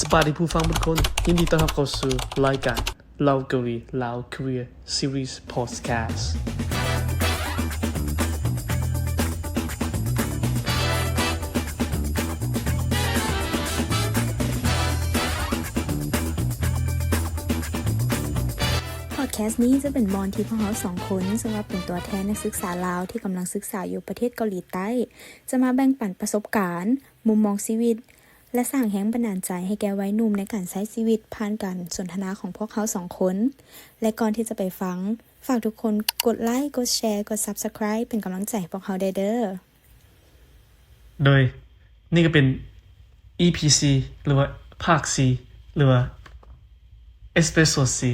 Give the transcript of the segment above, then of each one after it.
ສະບາຍດີຜູ້ຟັງທຸກຄົນ, ຍິນດີຕ້ອນຮັບເຂົ້າສູ່ລາຍການ Lao Gaoli Lao Korea Series Podcast. ພອດແຄສນີ້ຈະເປັນບ່ອນທີ່ພວກເຮົາສອງຄົນ ເຊິ່ງວ່າເປັນຕົວແທນນັກສຶກສາລາວທີ່ກຳລັງສຶກສາຢູ່ປະເທດເກົາຫຼີໃຕ້ ຈະມາແບ່ງປັນປະສົບການ, ມຸມມອງຊີວິດ ແລະ ສ້າງແຮງບັນດານໃຈໃຫ້ແກ່ໄວໜຸ່ມໃນການໃຊ້ຊີວິດຜ່ານການສົນທະນາຂອງພວກເຮົາສອງຄົນ. ແລະ ກ່ອນທີ່ຈະໄປຟັງ, ຝາກທຸກຄົນກົດໄລ, ກົດແຊ, ກົດ Subscribe ເປັນກຳລັງໃຈໃຫ້ພວກເຮົາແດ່ເດີ. ໂດຍ ນີ້ກໍເປັນ ອີ ພີ ສີ່ ຫຼືວ່າພາກ ສີ່ ຫຼືວ່າ Episode ສີ່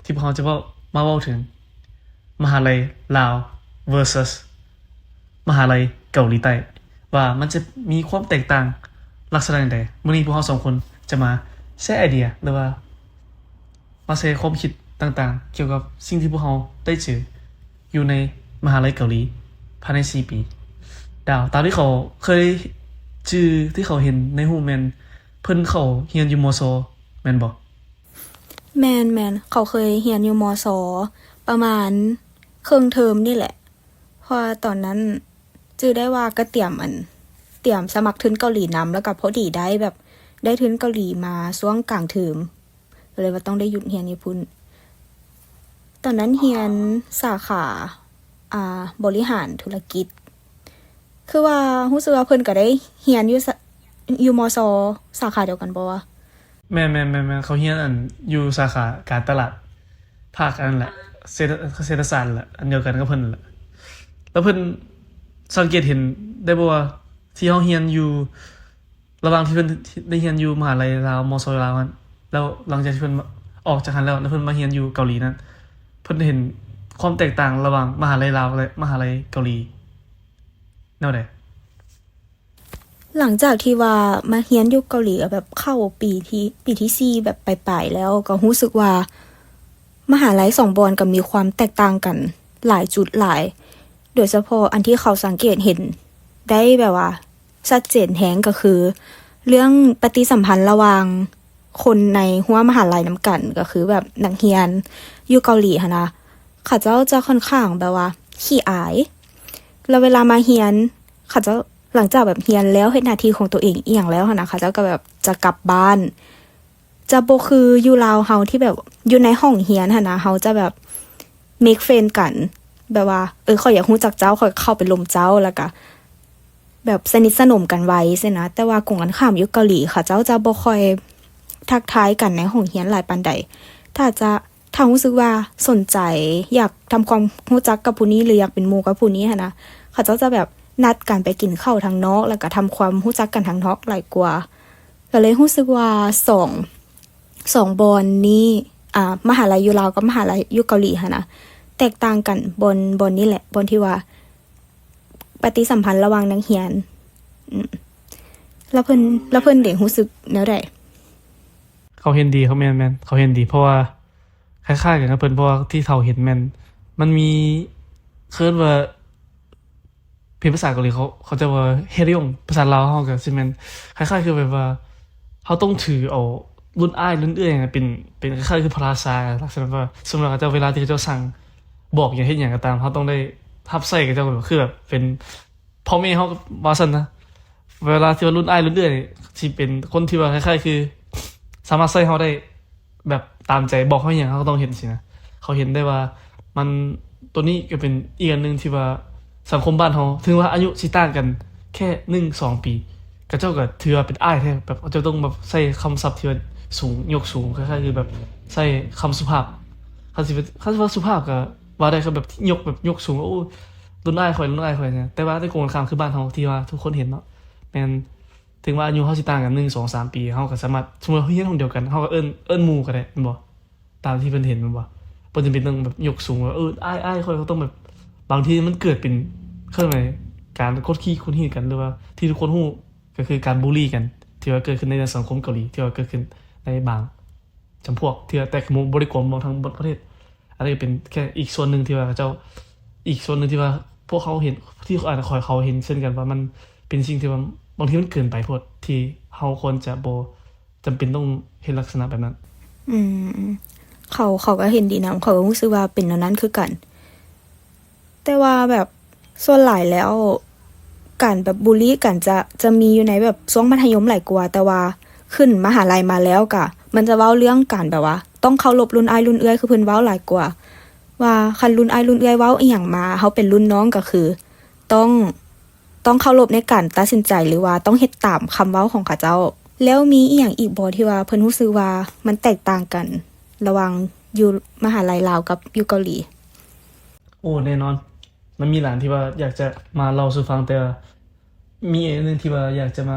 ທີ່ພວກເຮົາຈະເວົ້າ ມາເວົ້າເຖິງມະຫາໄລລາວ versus ມະຫາໄລເກົາຫຼີໃຕ້ ວ່າມັນຈະມີຄວາມແຕກຕ່າງລັກສະນະຈັ່ງໃດ. ມື້ນີ້ພວກເຮົາສອງຄົນຈະມາແຊໄອເດຍ ຫຼືວ່າ ມາແຊຄວາມຄິດຕ່າງໆ ກ່ຽວກັບສິ່ງທີ່ພວກເຮົາໄດ້ເຈີຢູ່ໃນມະຫາໄລເກົາຫຼີພາຍໃນສີ່ປີ. ດາວ ຕາມທີ່ເຂົາເຄີຍຈື່ ທີ່ເຂົາເຫັນໃນຮູບແມ່ນເພິ່ນເຂົ້າຮຽນຢູ່ ມຊ ແມ່ນບໍ່? ແມ່ນໆ ເຂົາເຄີຍຮຽນຢູ່ ມຊ ປະມານເຄິ່ງເທີມນີ້ແຫຼະ ເພາະວ່າຕອນນັ້ນຈື່ໄດ້ວ່າກໍຕຽມອັນ ຕຽມສະໝັກທຶນເກົາຫຼີນຳ ແລ້ວກໍພໍດີໄດ້ແບບ ໄດ້ທຶນເກົາຫຼີມາຊ່ວງກາງເທີມ ກໍເລີຍວ່າຕ້ອງໄດ້ຢຸດຮຽນຢູ່ພຸ້ນ. ຕອນນັ້ນຮຽນສາຂາ ອ່າ ບໍລິຫານທຸລະກິດ ຄືວ່າຮູ້ສຶກວ່າເພິ່ນກໍໄດ້ຮຽນຢູ່ ຢູ່ ມຊ ສາຂາດຽວກັນບໍ່ວະ? ແມ່ນໆໆ ເຂົາຮຽນອັນຢູ່ສາຂາການຕະຫຼາດ ພາກອັນນັ້ນແຫຼະ ເສດຖະ ເສດຖະສາດແຫຼະ ອັນດຽວກັນກັບເພິ່ນແຫຼະ. ແລ້ວເພິ່ນສັງເກດເຫັນໄດ້ບໍ່ວ່າ ທີ່ເຮົາຮຽນຢູ່ ລະຫວ່າງທີ່ເພິ່ນໄດ້ຮຽນຢູ່ມະຫາໄລລາວ ມຊ ລາວຫັ້ນ ແລ້ວຫຼັງຈາກທີ່ເພິ່ນອອກຈາກຫັ້ນແລ້ວ ແລ້ວເພິ່ນມາຮຽນຢູ່ເກົາຫຼີນັ້ນ ເພິ່ນເຫັນຄວາມແຕກຕ່າງລະຫວ່າງມະຫາໄລລາວ ແລະ ມະຫາໄລເກົາຫຼີແນວໃດ? ຫຼັງຈາກທີ່ວ່າມາຮຽນຢູ່ເກົາຫຼີ ແບບເຂົ້າປີທີ່ ປີທີສີ່ແບບປາຍໆແລ້ວ ກໍຮູ້ສຶກວ່າມະຫາໄລສອງບ່ອນກໍມີຄວາມແຕກຕ່າງກັນຫຼາຍຈຸດຫຼາຍ ໂດຍສະເພາະອັນທີ່ເຂົາສັງເກດເຫັນໄດ້ແບບວ່າຊັດເຈນແຮງກໍຄື ເລື່ອງປະຕິສຳພັນລະຫວ່າງຄົນໃນຮົ້ວມະຫາໄລນຳກັນ ກໍຄືແບບນັກຮຽນຢູ່ເກົາຫຼີຫັ້ນນະ ເຂົາເຈົ້າຈະຂ້ອນຂ້າງແບບວ່າຂີ້ອາຍ ແລ້ວເວລາມາຮຽນ ເຂົາເຈົ້າ ຫຼັງຈາກແບບຮຽນແລ້ວ ເຮັດໜ້າທີ່ຂອງຕົວເອງອີ່ຫຍັງແລ້ວຫັ້ນນະ ເຂົາເຈົ້າກໍແບບຈະກັບບ້ານ ຈະບໍ່ຄືຢູ່ລາວເຮົາທີ່ແບບຢູ່ໃນຫ້ອງຮຽນຫັ້ນນະ ເຮົາຈະແບບເມກເຟຣນກັນ ແບບວ່າ ເອີ ຂ້ອຍຢາກຮູ້ຈັກເຈົ້າ ຂ້ອຍເຂົ້າໄປລົມເຈົ້າ ແລ້ວກະແບບສະໜິດສະໜົມກັນໄວຊີ້ນະ. ແຕ່ວ່າກົງກັນຂ້າມຢູ່ເກົາຫຼີ ເຂົາເຈົ້າຈະບໍ່ຄ່ອຍທັກທາຍກັນໃນຫ້ອງຮຽນຫຼາຍປານໃດ. ຖ້າຈະ ຖ້າຮູ້ສຶກວ່າສົນໃຈ ຢາກທຳຄວາມຮູ້ຈັກກັບຜູ້ນີ້ ຫຼື ຢາກເປັນໝູ່ກັບຜູ້ນີ້ຫັ້ນນະ ເຂົາເຈົ້າຈະແບບນັດກັນໄປກິນເຂົ້າທາງນອກ ແລ້ວກະທຳຄວາມຮູ້ຈັກກັນທາງນອກຫຼາຍກວ່າ. ກໍເລີຍຮູ້ສຶກວ່າສອງ ສອງບ່ອນນີ້ ອ່າ ມະຫາໄລຢູ່ລາວກັບມະຫາໄລຢູ່ເກົາຫຼີຫັ້ນນະ ແຕກຕ່າງກັນບ່ອນ ບ່ອນນີ້ແຫຼະ ບ່ອນທີ່ວ່າປະຕິສຳພັນລະຫວ່າງນັກຮຽນ. ອືມ ແລ້ວເພິ່ນ ແລ້ວເພິ່ນເດ ຮູ້ສຶກແນວໃດ? ເຂົາເຫັນດີ ເຂົາ ແມ່ນໆ ເຂົາເຫັນດີ ເພາະວ່າຄ້າຍໆກັນກັບເພິ່ນ ເພາະວ່າທີ່ເຂົາເຫັນແມ່ນ ມັນມີ ເອີ້ນວ່າ ເປັນພາສາເກົາຫຼີ ເຂົາ ເຂົາເຈົ້າວ່າເຮລຍົງ ພາສາລາວເຮົາກໍຊິແມ່ນຄ້າຍໆຄືແບບວ່າ ເຮົາຕ້ອງຖືເອົາລຸ້ນອ້າຍລຸ້ນເອື້ອຍເປັນ ເປັນຄ້າຍໆຄືພະລາຊາ ລັກສະນະວ່າ ສົມມຸດວ່າເຂົາເຈົ້າ ເວລາທີ່ເຂົາເຈົ້າສັ່ງບອກຫຍັງເຮັດຫຍັງກໍຕາມ ເຮົາຕ້ອງໄດ້ຮັບໃຊ້ເຂົາເຈົ້າ ຄືແບບເປັນພໍ່ແມ່ເຮົາວ່າຊັ້ນນະ. ເວລາທີ່ວ່າລຸ້ນອ້າຍລຸ້ນເອື້ອຍນີ້ ຊິເປັນຄົນທີ່ວ່າຄ້າຍໆຄືສາມາດໃຊ້ເຮົາໄດ້ ແບບຕາມໃຈ ບອກເຮົາຫຍັງເຮົາກໍຕ້ອງເຮັດຊີ້ນະ. ເຂົາເຫັນໄດ້ວ່າມັນ ໂຕນີ້ກໍເປັນອີກອັນໜຶ່ງທີ່ວ່າສັງຄົມບ້ານເຮົາ ເຖິງວ່າອາຍຸຊິຕ່າງກັນແຄ່ໜຶ່ງສອງປີ ເຂົາເຈົ້າກໍຖືວ່າເປັນອ້າຍແທ້ ແບບເຂົາເຈົ້າຕ້ອງແບບໃຊ້ຄຳສັບທີ່ວ່າສູງ ຍົກສູງ ຄ້າຍໆຄືແບບໃຊ້ຄຳສຸພາບ. ຄັນຊິເປັນ ຄັນຊິວ່າສຸພາບກໍວ່າໄດ້ ຄືແບບຍົກ ແບບຍົກສູງ ໂອ້ ລຸ້ນອ້າຍຂ້ອຍ ລຸ້ນອ້າຍຂ້ອຍນະ. ແຕ່ວ່າໃນກົງກັນຂ້າມຄືບ້ານເຮົາທີ່ວ່າທຸກຄົນເຫັນເນາະ ແມ່ນ ເຖິງວ່າອາຍຸເຮົາຊິຕ່າງກັນໜຶ່ງ ສອງ ສາມປີ ເຮົາກໍສາມາດ ສົມມຸດເຮົາຮຽນຫ້ອງດຽວກັນ ເຮົາກໍເອີ້ນ ເອີ້ນໝູ່ກໍໄດ້ແມ່ນບໍ່? ຕາມທີ່ເພິ່ນເຫັນແມ່ນບໍ່? ບໍ່ຈຳເປັນຕ້ອງແບບຍົກສູງວ່າ ເອີ ອ້າຍ ອ້າຍ ຂ້ອຍກໍຕ້ອງແບບ ບາງທີມັນເກີດເປັນ ເອີ້ນວ່າ ການກົດຂີ່ຂູດຮີດກັນ ຫຼືວ່າທີ່ທຸກຄົນຮູ້ກໍຄືການບູລີກັນ ທີ່ວ່າເກີດຂຶ້ນໃນສັງຄົມເກົາຫຼີ ທີ່ວ່າເກີດຂຶ້ນໃນບາງ ຈຳພວກເທື່ອ ແຕ່ກໍບໍ່ ບໍ່ໄດ້ກວມມອງທັງໝົດປະເທດ. ອັນນີ້ກໍເປັນແຄ່ອີກສ່ວນໜຶ່ງທີ່ວ່າເຂົາເຈົ້າ ອີກສ່ວນໜຶ່ງທີ່ວ່າພວກເຮົາເຫັນ ທີ່ ອາ ຂ້ອຍ ເຂົາເຫັນເຊັ່ນກັນວ່າ ມັນເປັນສິ່ງທີ່ວ່າບາງທີມັນເກີນໄປໂພດ ທີ່ເຮົາຄວນຈະບໍ່ ຈຳເປັນຕ້ອງເຮັດລັກສະນະແບບນັ້ນ. ອືມ ເຂົາ ເຂົາກໍເຫັນດີນຳ ເຂົາກໍຮູ້ສຶກວ່າເປັນແນວນັ້ນຄືກັນ. ແຕ່ວ່າແບບສ່ວນຫຼາຍແລ້ວ ການແບບບູລີກັນຈະ ຈະມີຢູ່ໃນແບບຊ່ວງມັດທະຍົມຫຼາຍກວ່າ, ແຕ່ວ່າຂຶ້ນມະຫາໄລມາແລ້ວກະ ມັນຈະເວົ້າເລື່ອງການແບບວ່າຕ້ອງເຄົາລົບລຸ້ນອ້າຍລຸ້ນເອື້ອຍ ຄືເພິ່ນເວົ້າຫຼາຍກວ່າ ວ່າຄັນລຸ້ນອ້າຍລຸ້ນເອື້ອຍເວົ້າອີ່ຫຍັງມາ ເຮົາເປັນລຸ້ນນ້ອງກໍຄືຕ້ອງ ຕ້ອງເຄົາລົບໃນການຕັດສິນໃຈ ຫຼືວ່າຕ້ອງເຮັດຕາມຄຳເວົ້າຂອງເຂົາເຈົ້າ. ແລ້ວມີອີ່ຫຍັງອີກບໍ່ທີ່ວ່າເພິ່ນຮູ້ສຶກວ່າມັນແຕກຕ່າງກັນລະຫວ່າງຢູ່ມະຫາໄລລາວກັບຢູ່ເກົາຫຼີ? ໂອ້ ແນ່ນອນ ມັນມີຫຼາຍອັນທີ່ວ່າຢາກຈະມາເລົ່າສູ່ຟັງ, ແຕ່ວ່າມີອັນໜຶ່ງທີ່ວ່າຢາກຈະມາ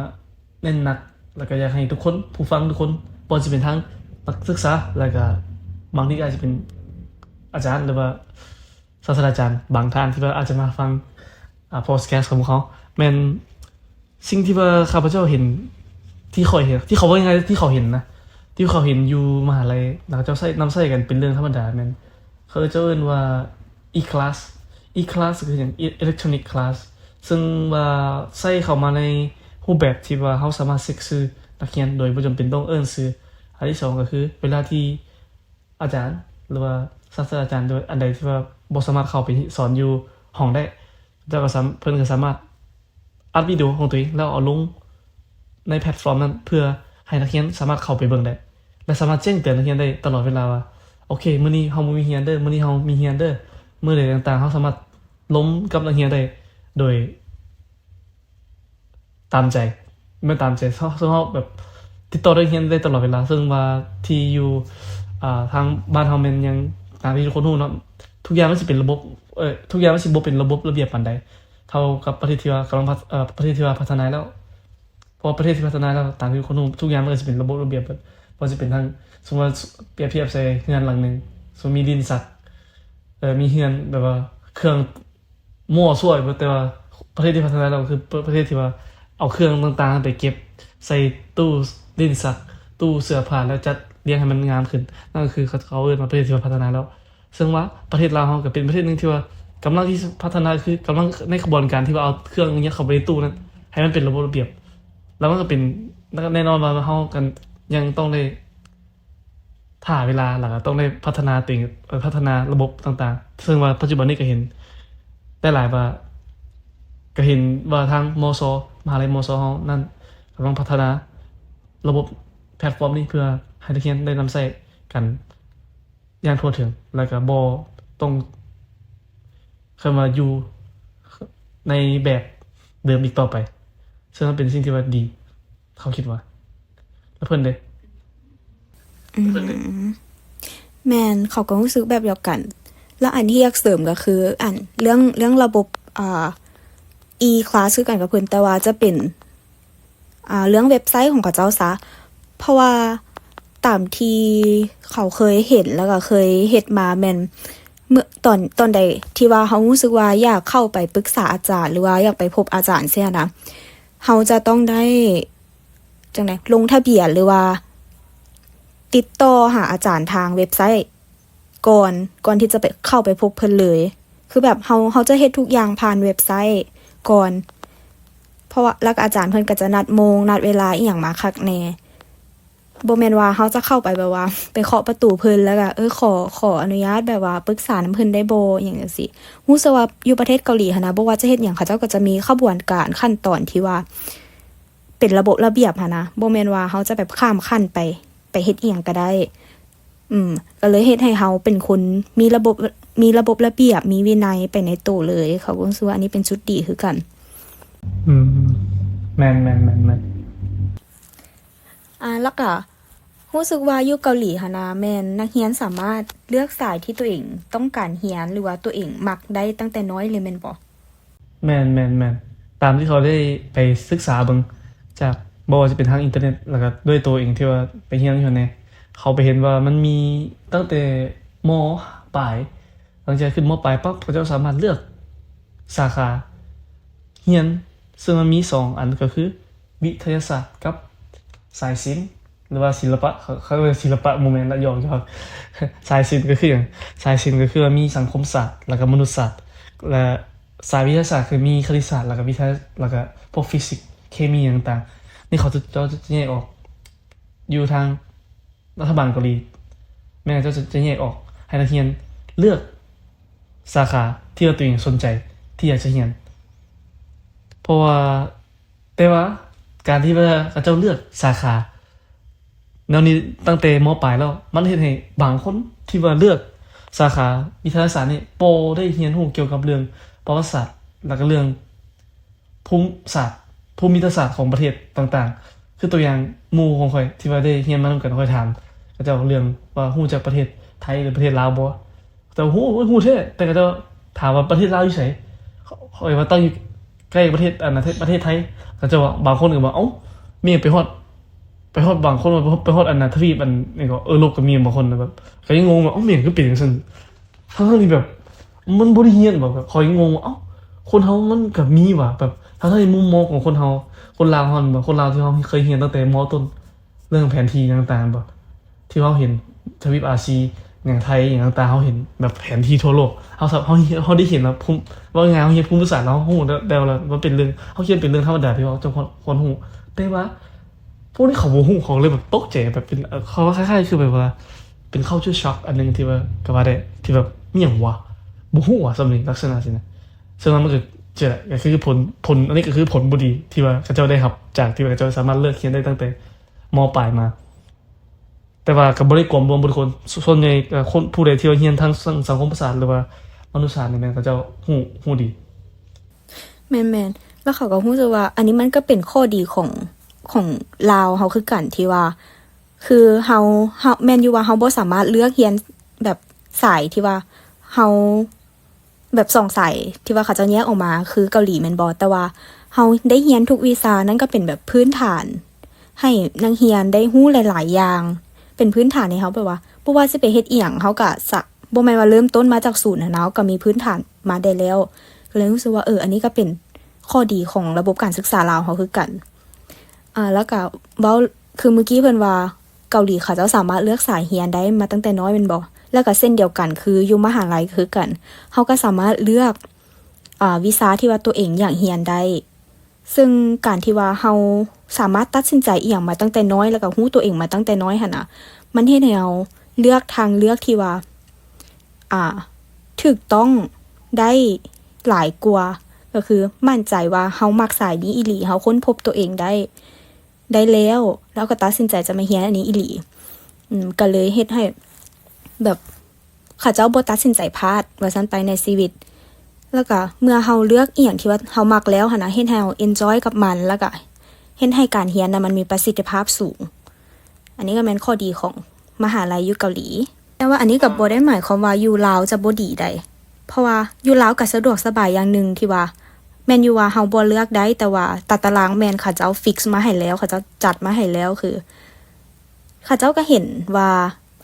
ເນັ້ນໜັກ ແລ້ວກໍຢາກໃຫ້ທຸກຄົນ ຜູ້ຟັງທຸກຄົນ ບໍ່ວ່າຊິເປັນທັງນັກສຶກສາ ແລ້ວກໍບາງທີກໍອາດຈະເປັນອາຈານ ຫຼືວ່າ ສາດສະດາຈານບາງທ່ານທີ່ວ່າອາດຈະມາຟັງ ອາ ພອດແຄສຂອງພວກເຮົາ ແມ່ນສິ່ງທີ່ວ່າຂ້າພະເຈົ້າເຫັນ ທີ່ຂ້ອຍເຫັນ ທີ່ເຂົາເວົ້າງ່າຍໆ ທີ່ເຂົາເຫັນນະ ທີ່ເຂົາເຫັນຢູ່ມະຫາໄລ ແລ້ວເຂົາເຈົ້າໃຊ້ ນຳໃຊ້ກັນເປັນເລື່ອງທຳມະດາ ແມ່ນເຂົາເຈົ້າເອີ້ນວ່າ e-class. E-class ກໍຄືຫຍັງ? Electronic class. ເຊິ່ງວ່າໃຊ້ເຂົ້າມາໃນຮູບແບບທີ່ວ່າເຮົາສາມາດເຊັກຊື່ນັກຮຽນໂດຍບໍ່ຈຳເປັນຕ້ອງເອີ້ນຊື່. ອັນທີສອງກໍຄືເວລາທີ່ ອາຈານ ຫຼືວ່າສາດສະດາຈານ ຫຼືວ່າອັນໃດທີ່ວ່າບໍ່ສາມາດເຂົ້າໄປສອນຢູ່ຫ້ອງໄດ້ ເຈົ້າກໍສາມ- ເພິ່ນກໍສາມາດອັດວິດີໂອຂອງຕົວເອງ ແລ້ວເອົາລົງໃນແພລດຟອມນັ້ນ ເພື່ອໃຫ້ນັກຮຽນສາມາດເຂົ້າໄປເບິ່ງໄດ້ ແລະ ສາມາດແຈ້ງເຕືອນນັກຮຽນໄດ້ຕະຫຼອດເວລາວ່າ ໂອເຄ ມື້ນີ້ເຮົາບໍ່ມີຮຽນເດີ ມື້ນີ້ເຮົາມີຮຽນເດີ ມື້ໃດຕ່າງໆ ເຮົາສາມາດລົມກັບນັກຮຽນໄດ້ໂດຍ ຕາມໃຈ ແມ່ນຕາມໃຈ ເຮົາ ເຮົາແບບຕິດຕໍ່ໄດ້ຮຽນໄດ້ຕະຫຼອດເວລາ ເຊິ່ງວ່າທີ່ຢູ່ ອ່າ ທາງບ້ານເຮົາແມ່ນຍັງ ຕາມທີ່ທຸກຄົນຮູ້ເນາະ ທຸກຢ່າງມັນຊິເປັນລະບົບ ເອີ ທຸກຢ່າງມັນຊິບໍ່ເປັນລະບົບລະບຽບປານໃດ ເທົ່າກັບປະເທດທີ່ວ່າກຳລັງພັດ ເອີ ປະເທດທີ່ວ່າພັດທະນາແລ້ວ ເພາະວ່າປະເທດທີ່ພັດທະນາແລ້ວ ຕາມທີ່ທຸກຄົນຮູ້ ທຸກຢ່າງມັນກໍຊິເປັນລະບົບລະບຽບເບິດ ບໍ່ວ່າຊິເປັນທາງ ສົມມຸດວ່າ ປຽບທຽບໃສ່ເຮືອນຫຼັງໜຶ່ງ ສົມມຸດມີດິນສັກ ເອີ ມີເຮືອນແບບວ່າເຄື່ອງ ມົ້ວສ່ວຍເບິດ ແຕ່ວ່າປະເທດທີ່ພັດທະນາແລ້ວ ກໍຄືປະ- ປະເທດທີ່ວ່າເອົາເຄື່ອງຕ່າງໆໄປເກັບໃສ່ຕູ້ດິນສັກ ຕູ້ເສື້ອຜ້າ ແລ້ວຈັດລຽງໃຫ້ມັນງາມຂຶ້ນ ນັ້ນກໍຄືເຂົາເອີ້ນວ່າປະເທດທີ່ວ່າພັດທະນາແລ້ວ ເຊິ່ງວ່າປະເທດລາວເຮົາກໍເປັນປະເທດໜຶ່ງທີ່ວ່າກຳລັງທີ່ພັດທະນາ ຄືກຳລັງໃນຂະບວນການທີ່ວ່າເອົາເຄື່ອງຍັດເຂົ້າໄປໃນຕູ້ນັ້ນໃຫ້ມັນເປັນລະບົບລະບຽບ ແລ້ວມັນກໍເປັນ ແນ່ນອນວ່າເຮົາກໍຍັງຕ້ອງໄດ້ ຖ້າເວລາ ແລ້ວກໍຕ້ອງໄດ້ພັດທະນາຕົວເອງ ເອີ ພັດທະນາລະບົບຕ່າງໆ ເຊິ່ງວ່າປັດຈຸບັນນີ້ກໍເຫັນໄດ້ຫຼາຍວ່າ ກໍເຫັນວ່າທາງ ມຊ ມະຫາໄລ ມຊ ເຮົານັ້ນ ກຳລັງພັດທະນາລະບົບແພລດຟອມນີ້ ເພື່ອໃຫ້ນັກຮຽນໄດ້ນຳໃຊ້ກັນຢ່າງທົ່ວເຖິງ ແລ້ວກໍບໍ່ຕ້ອງ ຄຳວ່າຢູ່ໃນແບບເດີມອີກຕໍ່ໄປ ເຊິ່ງມັນເປັນສິ່ງທີ່ວ່າດີ ເຂົາຄິດວ່າ ແລ້ວເພິ່ນເດ? ອືມ ແມ່ນ ເຂົາກໍຮູ້ສຶກແບບດຽວກັນ ແລ້ວອັນທີ່ຢາກເສີມກໍຄື ອັນ ເລື່ອງ ເລື່ອງລະບົບ ອ່າ e-class ຄືກັນກັບເພິ່ນ ແຕ່ວ່າຈະເປັນ ອ່າ ເລື່ອງເວັບໄຊຂອງເຂົາເຈົ້າຊະ ເພາະວ່າຕາມທີ່ເຂົາເຄີຍເຫັນ ແລ້ວກໍເຄີຍເຮັດມາແມ່ນ ເມື່ອຕອນ ຕອນໃດທີ່ວ່າເຮົາຮູ້ສຶກວ່າຢາກເຂົ້າໄປປຶກສາອາຈານ ຫຼືວ່າຢາກໄປພົບອາຈານຊີ້ນະ ເຮົາຈະຕ້ອງໄດ້ ຈັ່ງໃດ ລົງທະບຽນ ຫຼືວ່າຕິດຕໍ່ຫາອາຈານທາງເວັບໄຊກ່ອນ ກ່ອນທີ່ຈະໄປ ເຂົ້າໄປພົບເພິ່ນເລີຍ ຄືແບບເຮົາ ເຮົາຈະເຮັດທຸກຢ່າງຜ່ານເວັບໄຊກ່ອນ ເພາະວ່າ ແລ້ວກໍອາຈານເພິ່ນກໍຈະນັດໂມງ ນັດເວລາອີ່ຫຍັງມາຄັກແນ່ ບໍ່ແມ່ນວ່າເຮົາຈະເຂົ້າໄປແບບວ່າ ໄປເຄາະປະຕູເພິ່ນ ແລ້ວກໍ ເອີ ຂໍ ຂໍອະນຸຍາດແບບວ່າປຶກສານຳເພິ່ນໄດ້ບໍ່ ອີ່ຫຍັງຈັ່ງຊີ້. ຮູ້ສຶກວ່າຢູ່ປະເທດເກົາຫຼີຫັ້ນນະ ບໍ່ວ່າຈະເຮັດຫຍັງ ເຂົາເຈົ້າກໍຈະມີຂະບວນການຂັ້ນຕອນທີ່ວ່າເປັນລະບົບລະບຽບຫັ້ນນະ ບໍ່ແມ່ນວ່າເຮົາຈະແບບຂ້າມຂັ້ນໄປ ໄປເຮັດອີ່ຫຍັງກໍໄດ້. ອືມ ກໍເລີຍເຮັດໃຫ້ເຮົາເປັນຄົນມີລະບົບ ມີລະບົບລະບຽບ ມີວິໄນໄປໃນໂຕເລີຍ. ເຂົາກໍຮູ້ສຶກວ່າອັນນີ້ເປັນຈຸດດີຄືກັນ. ອືມ ແມ່ນໆໆໆ. ອ່າ ແລ້ວກະຮູ້ສຶກວ່າຢູ່ເກົາຫຼີຫັ້ນນະ ແມ່ນນັກຮຽນສາມາດເລືອກສາຍທີ່ຕົວເອງຕ້ອງການຮຽນ ຫຼືວ່າຕົວເອງມັກໄດ້ຕັ້ງແຕ່ນ້ອຍເລີຍແມ່ນບໍ່? ແມ່ນໆໆ ຕາມທີ່ເຂົາໄດ້ໄປສຶກສາເບິ່ງ ຈາກ ບໍ່ວ່າຈະເປັນທາງອິນເຕີເນັດ ແລ້ວກະດ້ວຍໂຕເອງທີ່ວ່າໄປຮຽນຢູ່ຫັ້ນແດ່ ເຂົາໄປເຫັນວ່າມັນມີຕັ້ງແຕ່ ມ.ປາຍ ຫຼັງຈາກຂຶ້ນ ມ.ປາຍ ປັບ ເຂົາເຈົ້າສາມາດເລືອກສາຂາຮຽນ ເຊິ່ງມັນມີສອງອັນ ກໍຄື ວິທະຍາສາດກັບສາຍສິນ ຫຼືວ່າສິລະປະ ເຂົາ ເຂົາເອີ້ນສິລະປະ ບໍ່ແມ່ນລະ ຢອກໆ ສາຍສິນກໍຄືຫຍັງ? ສາຍສິນກໍຄືວ່າມີສັງຄົມສາດ ແລ້ວກໍມະນຸດສາດ ແລະ ສາຍວິທະຍາສາດຄືມີຄະນິດສາດ ແລ້ວກໍວິທະຍາ ແລ້ວກໍພວກຟີຊິກ ເຄມີຫຍັງຕ່າງໆ ນີ້ເຂົາເຈົ້າຈະແຍກອອກ ຢູ່ທາງລັດຖະບານເກົາຫຼີ ແມ່ນເຂົາເຈົ້າຈະ ຈະແຍກອອກໃຫ້ນັກຮຽນເລືອກສາຂາທີ່ວ່າຕົວເອງສົນໃຈທີ່ຢາກຈະຮຽນ. ເພາະວ່າ ແຕ່ວ່າການທີ່ວ່າເຂົາເຈົ້າເລືອກສາຂາແນວນີ້ຕັ້ງແຕ່ ມ.ປາຍ ແລ້ວ ມັນເຮັດໃຫ້ບາງຄົນທີ່ວ່າເລືອກສາຂາວິທະຍາສາດນີ້ ບໍ່ໄດ້ຮຽນຮູ້ກ່ຽວກັບເລື່ອງປະຫວັດສາດ ແລ້ວກໍເລື່ອງ ພູມສາດ ພູມິລັດຖະສາດຂອງປະເທດຕ່າງໆ. ຄືຕົວຢ່າງໝູ່ຂອງຂ້ອຍທີ່ວ່າໄດ້ຮຽນມານຳກັນ ຂ້ອຍຖາມເຂົາເຈົ້າເລື່ອງວ່າຮູ້ຈັກປະເທດໄທ ຫຼື ປະເທດລາວບໍ່? ເຂົາເຈົ້າຮູ້ ໂອ້ຍ ຮູ້ແທ້ ແຕ່ເຂົາເຈົ້າຖາມວ່າປະເທດລາວຢູ່ໃສ? ຂ້ອຍວ່າຕັ້ງຢູ່ໃກ້ປະເທດ ອັນນະ ປະເທດໄທ. ເຂົາເຈົ້າວ່າ ບາງຄົນກໍວ່າ ເອົ້າ ແມ່ນໄປຮອດ ໄປຮອດ ບາງຄົນວ່າໄປຮອດ ໄປຮອດ ອັນນະ ທະວີບ ອັນນີ້ກໍ ເອີຣົບກໍມີ ບາງຄົນນະ ແບບ ກໍຍັງງົງວ່າ ເອົ້າ ແມ່ນຄືເປັນຈັ່ງຊັ້ນ? ທັງໆທີ່ແບບ ມັນບໍ່ໄດ້ຮຽນບໍ? ແບບ ຂ້ອຍຍັງງົງວ່າ ເອົ້າ ຄົນເຮົາມັນກໍມີຫວາ ແບບ ທັງໆທີ່ມຸມມອງຂອງຄົນເຮົາ ຄົນລາວເຮົາແມ່ນບໍ່ ຄົນລາວທີ່ເຮົາເຄີຍຮຽນຕັ້ງແຕ່ ມ.ຕົ້ນ ເລື່ອງແຜນທີ່ຫຍັງຕ່າງໆ ແມ່ນບໍ່ ທີ່ເຮົາເຫັນທະວີບອາຊີ ຫຍັງໄທ ຫຍັງຕ່າງໆ ເຮົາເຫັນແບບແຜນທີ່ທົ່ວໂລກ ເຮົາ ເຮົາ ເຮົາໄດ້ເຫັນວ່າພູມ ເວົ້າງ່າຍໆ ເຮົາເຫັນພູມປະສາດ ເຮົາຮູ້ແລ້ວ ແລ້ວວ່າເປັນເລື່ອງ ເຮົາຄິດວ່າເປັນເລື່ອງທຳມະດາທີ່ວ່າເຮົາຄວນ ຄວນຮູ້ ແຕ່ວ່າ ພວກນີ້ເຂົາບໍ່ຮູ້ ເຂົາເລີຍແບບຕົກໃຈ ແບບເປັນ ເອີ ເຂົາວ່າຄ້າຍໆຄືແບບວ່າເປັນ culture shock ອັນໜຶ່ງທີ່ວ່າ ກໍວ່າໄດ້ ທີ່ແບບ ອີ່ຫຍັງຫວາ ບໍ່ຮູ້ຫວາສ່ຳນີ້ ລັກສະນະຊີ້ນະ. ເຊິ່ງວ່າມັນກໍ ຈະ ກໍຄືຜົນ ຜົນ ອັນນີ້ກໍຄືຜົນບໍ່ດີທີ່ວ່າເຂົາເຈົ້າໄດ້ຮັບ ຈາກທີ່ວ່າເຂົາເຈົ້າສາມາດເລືອກຮຽນໄດ້ຕັ້ງແຕ່ ມ.ປາຍ ມາ. ແຕ່ວ່າກໍບໍ່ໄດ້ກວມລວມເບິດທຸກຄົນ ສ່ວນໃຫຍ່ ເອີ ຄົນ ຜູ້ໃດທີ່ວ່າຮຽນທາງສັງ ສັງຄົມປະສາດ ຫຼືວ່າມະນຸດສາດນີ້ ແມ່ນເຂົາເຈົ້າຮູ້ ຮູ້ດີ. ແມ່ນໆ ແລ້ວເຂົາກໍຮູ້ສຶກວ່າ ອັນນີ້ມັນກໍເປັນຂໍ້ດີຂອງ ຂອງລາວເຮົາຄືກັນ ທີ່ວ່າ ຄືເຮົາ ເຮົາ ແມ່ນຢູ່ວ່າເຮົາບໍ່ສາມາດເລືອກຮຽນແບບສາຍທີ່ວ່າເຮົາ ແບບສອງສາຍທີ່ວ່າເຂົາເຈົ້າແຍກອອກມາຄືເກົາຫຼີແມ່ນບໍ່? ແຕ່ວ່າເຮົາໄດ້ຮຽນທຸກວິຊາ ນັ້ນກໍເປັນແບບພື້ນຖານ ໃຫ້ນັກຮຽນໄດ້ຮູ້ຫຼາຍໆຢ່າງ ເປັນພື້ນຖານໃຫ້ເຮົາ ແບບວ່າບໍ່ວ່າຊິໄປເຮັດອີ່ຫຍັງ ເຮົາກໍສະ ບໍ່ແມ່ນວ່າເລີ່ມຕົ້ນມາຈາກສູນຫັ້ນນະ ເຮົາກໍມີພື້ນຖານມາໄດ້ແລ້ວ. ກໍເລີຍຮູ້ສຶກວ່າ ເອີ ອັນນີ້ກໍເປັນຂໍ້ດີຂອງລະບົບການສຶກສາລາວເຮົາຄືກັນ. ອ່າ ແລ້ວກໍເວົ້າ ຄືມື້ກີ້ເພິ່ນວ່າເກົາຫຼີເຂົາເຈົ້າສາມາດເລືອກສາຍຮຽນໄດ້ມາຕັ້ງແຕ່ນ້ອຍແມ່ນບໍ່? ແລ້ວກໍເຊັ່ນດຽວກັນ ຄືຢູ່ມະຫາໄລກໍຄືກັນ ເຮົາກໍສາມາດເລືອກ ອ່າ ວິຊາທີ່ວ່າຕົວເອງຢາກຮຽນໄດ້. ເຊິ່ງການທີ່ວ່າເຮົາສາມາດຕັດສິນໃຈອີ່ຫຍັງມາຕັ້ງແຕ່ນ້ອຍ ແລ້ວກໍຮູ້ຕົວເອງມາຕັ້ງແຕ່ນ້ອຍຫັ້ນນະ ມັນເຮັດໃຫ້ເຮົາເລືອກທາງເລືອກທີ່ວ່າ ອ່າ ຖືກຕ້ອງໄດ້ຫຼາຍກວ່າ ກໍຄືໝັ້ນໃຈວ່າເຮົາມັກສາຍນີ້ອີ່ຫຼີ ເຮົາຄົ້ນພົບຕົວເອງໄດ້ ໄດ້ແລ້ວ ແລ້ວກໍຕັດສິນໃຈຈະມາຮຽນອັນນີ້ອີ່ຫຼີ. ອືມ ກໍເລີຍເຮັດໃຫ້ແບບ ເຂົາເຈົ້າບໍ່ຕັດສິນໃຈພາດວ່າຊັ້ນໄປໃນຊີວິດ. ແລ້ວກໍເມື່ອເຮົາເລືອກອີ່ຫຍັງທີ່ວ່າເຮົາມັກແລ້ວຫັ້ນນະ ເຮັດໃຫ້ເຮົາ enjoy ກັບມັນ ແລ້ວກໍເຮັດໃຫ້ການຮຽນນະ ມັນມີປະສິດທິພາບສູງ. ອັນນີ້ກໍແມ່ນຂໍ້ດີຂອງມະຫາໄລຢູ່ເກົາຫຼີ. ແຕ່ວ່າອັນນີ້ກໍບໍ່ໄດ້ໝາຍຄວາມວ່າຢູ່ລາວຈະບໍ່ດີໃດ ເພາະວ່າຢູ່ລາວກໍສະດວກສະບາຍຢ່າງໜຶ່ງທີ່ວ່າ ແມ່ນຢູ່ວ່າເຮົາບໍ່ເລືອກໄດ້ ແຕ່ວ່າຕາຕະລາງແມ່ນເຂົາເຈົ້າ fix ມາໃຫ້ແລ້ວ ເຂົາເຈົ້າຈັດມາໃຫ້ແລ້ວ ຄືເຂົາເຈົ້າກໍເຫັນວ່າ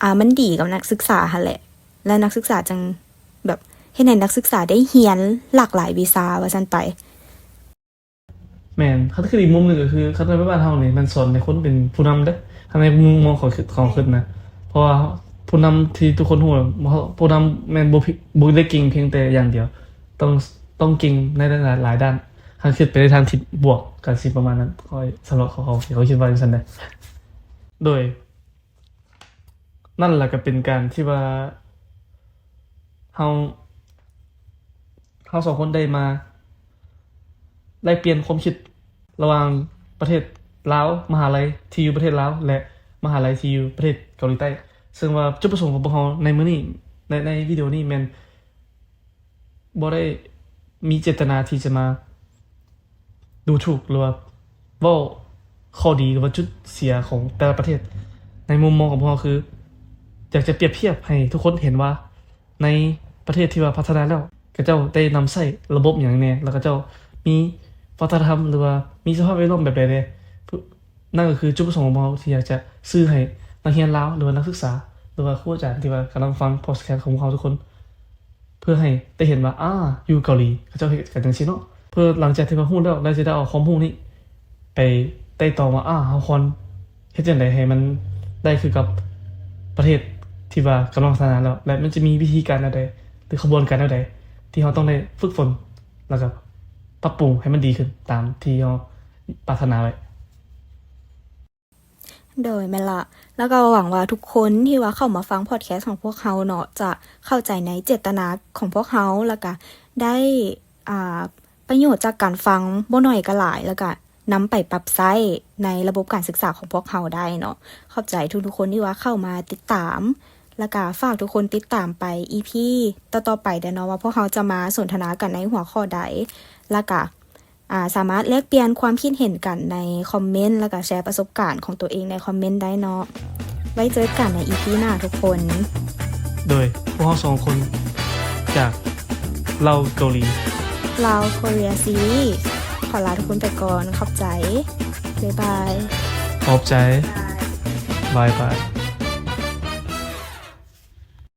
ອ່າ ມັນດີກັບນັກສຶກສາຫັ້ນແຫຼະ ແລະ ນັກສຶກສາຈຶ່ງແບບເຮັດໃຫ້ນັກສຶກສາໄດ້ຮຽນຫຼາກຫຼາຍວິຊາວ່າຊັ້ນໄປ. ແມ່ນ ຄັນຄືອີກມຸມໜຶ່ງກໍຄື ຄັນແມ່ນບ້ານເຮົານີ້ແມ່ນສອນໃຫ້ຄົນເປັນຜູ້ນຳເດ້. ຄັນໃນມຸມມອງຂອງ ຂອງຄິດນະ ເພາະວ່າຜູ້ນຳທີ່ທຸກຄົນຮູ້ ຜູ້ນຳແມ່ນບໍ່ ບໍ່ໄດ້ເກັ່ງພຽງແຕ່ຢ່າງດຽວ ຕ້ອງ ຕ້ອງເກັ່ງໃນຫຼາຍໆດ້ານ. ຄັນຄິດໄປໃນທາງທີ່ບວກກໍຊິປະມານນັ້ນ ຂ້ອຍ ສຳລັບເຂົາ ເຂົາ ເຂົາຄິດວ່າຈັ່ງຊັ້ນເດ້. ໂດຍ ນັ້ນລະກໍເປັນການທີ່ວ່າເຮົາ ເຮົາສອງຄົນໄດ້ມາແລກປ່ຽນຄວາມຄິດລະຫວ່າງປະເທດລາວ ມະຫາໄລທີ່ຢູ່ປະເທດລາວ ແລະ ມະຫາໄລທີ່ຢູ່ປະເທດເກົາຫຼີໃຕ້. ເຊິ່ງວ່າຈຸດປະສົງຂອງພວກເຮົາໃນມື້ນີ້ ໃນ ໃນວິດີໂອນີ້ແມ່ນ ບໍ່ໄດ້ມີເຈດຕະນາທີ່ຈະມາດູຖູກ ຫຼືວ່າເວົ້າຂໍ້ດີ ຫຼືວ່າຈຸດເສຍຂອງແຕ່ລະປະເທດ. ໃນມຸມມອງຂອງພວກເຮົາ ຄືຢາກຈະປຽບທຽບໃຫ້ທຸກຄົນເຫັນວ່າ ໃນປະເທດທີ່ວ່າພັດທະນາແລ້ວ ເຂົາເຈົ້າໄດ້ນຳໃຊ້ລະບົບຫຍັງແດ່ ແລ້ວເຂົາເຈົ້າມີວັດທະນະທຳ ຫຼືວ່າມີສະພາບແວດລ້ອມແບບໃດແດ່. ນັ້ນກໍຄືຈຸດປະສົງຂອງພວກເຮົາທີ່ຢາກຈະສື່ໃຫ້ນັກຮຽນລາວ ຫຼືວ່ານັກສຶກສາ ຫຼືວ່າຄູອາຈານທີ່ວ່າກຳລັງຟັງພອດແຄສຂອງພວກເຮົາທຸກຄົນ ເພື່ອໃຫ້ໄດ້ເຫັນວ່າ ອາ ຢູ່ເກົາຫຼີເຂົາເຈົ້າເຮັດກັນຈັ່ງຊີ້ເນາະ. ເພື່ອຫຼັງຈາກທີ່ວ່າຮູ້ແລ້ວ ແລ້ວຈະໄດ້ເອົາຄວາມຮູ້ນີ້ໄປໄຕ່ຕອງວ່າ ອາ ເຮົາຄວນເຮັດຈັ່ງໃດໃຫ້ມັນໄດ້ຄືກັບປະເທດທີ່ວ່າກຳລັງພັດທະນາແລ້ວ ແລະ ມັນຈະມີວິທີການແນວໃດ ຫຼື ຂະບວນການແນວໃດ ທີ່ເຮົາຕ້ອງໄດ້ຝຶກຝົນ ແລ້ວກໍປັບປຸງໃຫ້ມັນດີຂຶ້ນຕາມທີ່ເຮົາປາດຖະໜາໄວ້. ໂດຍ ແມ່ນລະ ແລ້ວກໍຫວັງວ່າທຸກຄົນທີ່ວ່າເຂົ້າມາຟັງພອດແຄສຂອງພວກເຮົາເນາະ ຈະເຂົ້າໃຈໃນເຈດຕະນາຂອງພວກເຮົາ ແລ້ວກະໄດ້ ອ່າ ປະໂຫຍດຈາກການຟັງບໍ່ໜ້ອຍກໍຫຼາຍ ແລ້ວກະນຳໄປປັບໃຊ້ໃນລະບົບການສຶກສາຂອງພວກເຮົາໄດ້ເນາະ. ຂອບໃຈທຸກໆຄົນທີ່ວ່າເຂົ້າມາຕິດຕາມ ແລ້ວກະຝາກທຸກຄົນຕິດຕາມໄປອີພີຕໍ່ໆໄປເດີເນາະ ວ່າພວກເຮົາຈະມາສົນທະນາກັນໃນຫົວຂໍ້ໃດ ແລ້ວກະ ອ່າ ສາມາດແລກປ່ຽນຄວາມຄິດເຫັນກັນໃນຄອມເມັນ ແລ້ວກະແຊປະສົບການຂອງຕົວເອງໃນຄອມເມັນໄດ້ເນາະ. ໄວ້ເຈີກັນໃນອີພີໜ້າທຸກຄົນ. ໂດຍພວກເຮົາສອງຄົນຈາກລາວເກົາຫຼີ Lao Korea Series ຂໍລາທຸກຄົນໄປກ່ອນ. ຂອບໃຈ. ບາຍບາຍ. ຂອບໃຈ. ບາຍບາຍ.